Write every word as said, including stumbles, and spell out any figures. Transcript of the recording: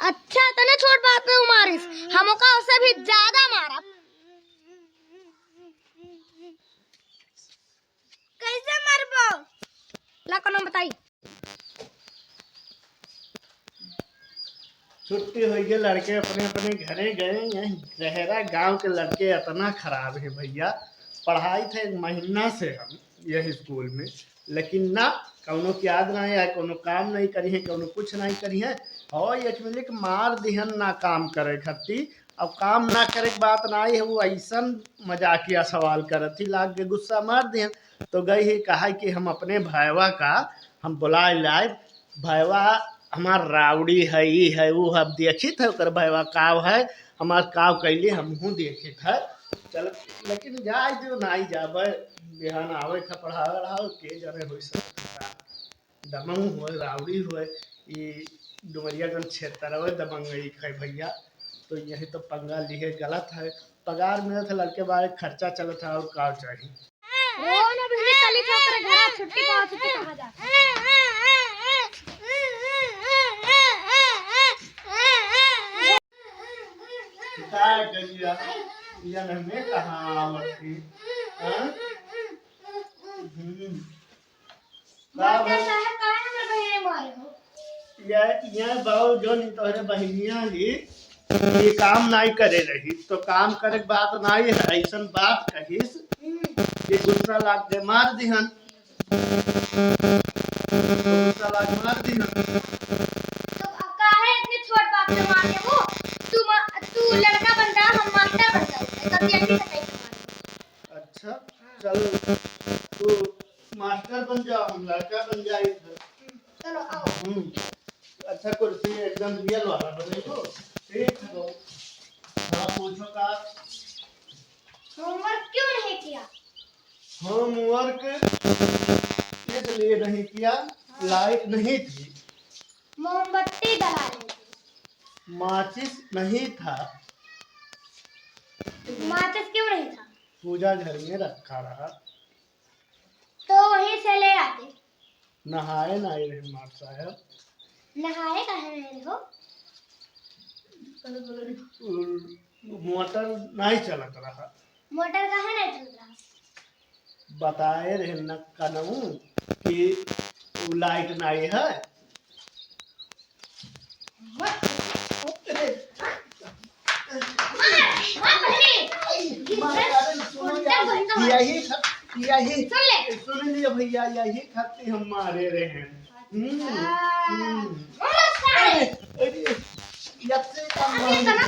अच्छा, इतने छोट बात पे उ मारिस, हम ओका उससे भी ज्यादा मारब। कैसे मारबो? ला, कोनो बताई। छुट्टी होइ गए, लड़के अपने अपने घरे गए। यही रहरा गांव के लड़के इतना खराब है भैया। पढ़ाई थे एक महीना से हम यही स्कूल में, लेकिन ना कौनो याद नहीं है, कौनो काम नहीं करी है, कौनो कुछ नहीं करी है। और एक मिनट मार दिहन ना काम करे खत्ती। अब काम ना करे के बात ना आई है, वो ऐसन मजाकिया सवाल करत थी, लाग के गुस्सा मार दिहन। तो गई ही कहा कि हम अपने भयवा का हम बुलाए लाए, भयवा हमार राउडी है, ई है, ऊ है। अब देखित है ओकर भयवा काव है, हमार काव कैली हमहूँ देखित है। चल, लेकिन जाए जो नाई जाबे, बिहान आवे खा पढ़ावे रहा, के जाने होई सकता। दबंग होए, राउडी होए, ई डुमरियागंज क्षेत्र होए, दबंगई खाए भैया। तो यही तो पंगा लिहे गलत है। पगार मिलत है, लड़के बारे खर्चा चलत है, और का चाही? रो ना बहनी, चली तो ओकरे घरा छुट्टी पावा, छुट्टी कहाँ जा? का करिया? या न में कहाँ आवत थी? हाँ? हम्म। का मास्टर भई? साहब, काहे हमरे बहिने मारे हो? या, या बाऊ जोन तोहरे बहिनिया ही, ये काम नाई करे रही, तो काम करे के बात नाई है, ऐसन बात कहिस, हम्म। ये गुस्सा लाग के मार दिहन, गुस्सा लाग मार दिहन। तो काहे इतनी छोट बात पे मारे हो? तू मा-, तू लड़का बन जा, हम मास्टर बन जाओ, तब यही से कैसे मारे? अच्छा, हाँ। चल, तू मास्टर बन जा, हम लड़का बन जाई फिर। चलो, आओ। हम्म। अच्छा, कुर्सी एकदम रियल वाला बनेगो। ठीक है, तो हाँ, पूछो का? होमवर्क क्यों नहीं किया? होमवर्क इसलिए नहीं किया, हाँ। लाइट नहीं थी। मोमबत्ती जला रहे थे। माचिस नहीं था। माचिस क्यों नहीं था? पूजा घर में रखा रहा। तो वहीं से ले आते। नहाए नहीं रहे मार साहब। नहाए काहे नहीं रहे हो? मोटर नहीं चलत रहा। मोटर काहे नहीं चलत रहा? बताए रहे न कनऊ कि उ लाइट नहीं है। यही खत-, यही सुन ले। सुन लियो भैया, यही खातिर हम मारे रहे हैं। हम्म, हम्म। अरे, अरे, यत्ते का अरे, मार- इतना